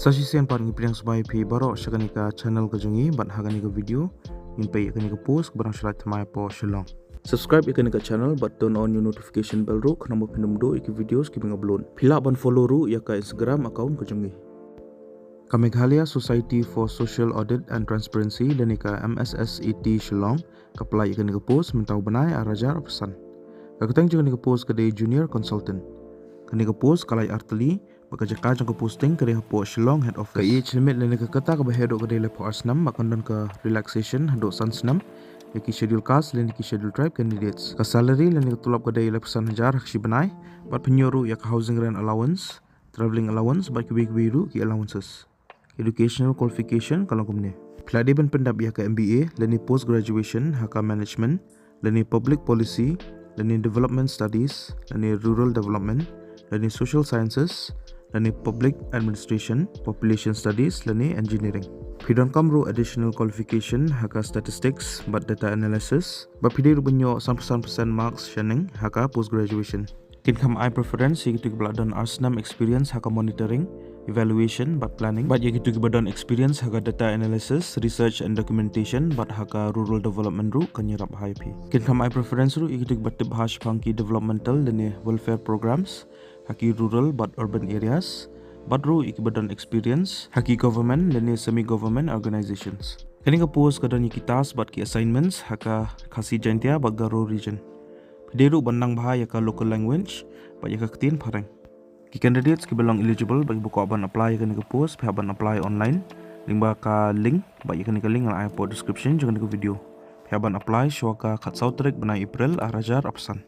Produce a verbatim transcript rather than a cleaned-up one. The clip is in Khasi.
Sa shisien pat ngi pdiang sngewbha ïa phi baroh sha kane ka channel ka jong ngi bad ha kane ka video ngin peit ïa kane ka post kaba dang shu lait thymmai hapoh Shillong. Subscribe ïa kane ka channel bad turn on ïa u notification bell ruh khnang ba phin ym duh ïa ki videos kiba ngi upload. Phi lah ban follow ruh ïa ka Instagram account ka jong ngi. Ka Meghalaya Society for Social Audit and Transparency lane ka M S S A T Shillong ka pynlait ïa kane ka post mynta u bnai ar hajar arphew san. Ka kyrteng jong kane ka post ka dei Junior Consultant. Kane ka post ka lai artylli bad ka jaka jong ka posting ka dei hapoh Shillong Head Office. Ka age limit lane ka kata kaba heh duh ka dei laiphew ar snem bad kan don ka relaxation haduh san snem ïa ki Schedule Caste lane ki Schedule Tribe candidates. Ka salary lane ka tulop ka dei laiphew san hajar ha ka shi bnai bad pynïoh ruh ïa ka housing rent allowance, travelling allowance bad kiwei kiwei ruh ki allowances. Educational qualification ka long kumne: phi la dei ban pyndep ïa ka M B A lane post graduation ha ka management lane public policy lane development studies lane rural development lane social sciences lane public administration, population studies lane engineering. Phi donkam ruh additional qualification ha ka statistics bad data analysis bad phi dei ruh ban ïoh san percent marks shaneng ha ka post graduation. Kin kham ai preference ïa kito kiba la don ar snem experience ha ka monitoring, evaluation bad planning bad ïa kito kiba don experience ha ka data analysis, research and documentation bad ha ka rural development ruh kan ïarap bha ïa phi. Kin kham ai preference ruh ïa kito kiba tip bha shaphang ki developmental lane welfare programs ha ki rural bad urban areas bad ruh ïa kiba don experience ha ki government lane semi government organizations. Kane ka post ka don ïa ki task bad ki assignments ha ka Khasi Jaintia bad Garo region. Phi dei ruh ban nang bha ïa ka local language bad ïa ka ktien phareng. Ki candidates kiba long eligible bad kiba kwah ban apply ïa kane ka post phi hap ban apply online lyngba ka link bad ïa kane ka link nga la ai hapoh description jong kane ka video. Phi hap ban apply shuwa ka khatsaw tarik bnai April ar hajar arphew san.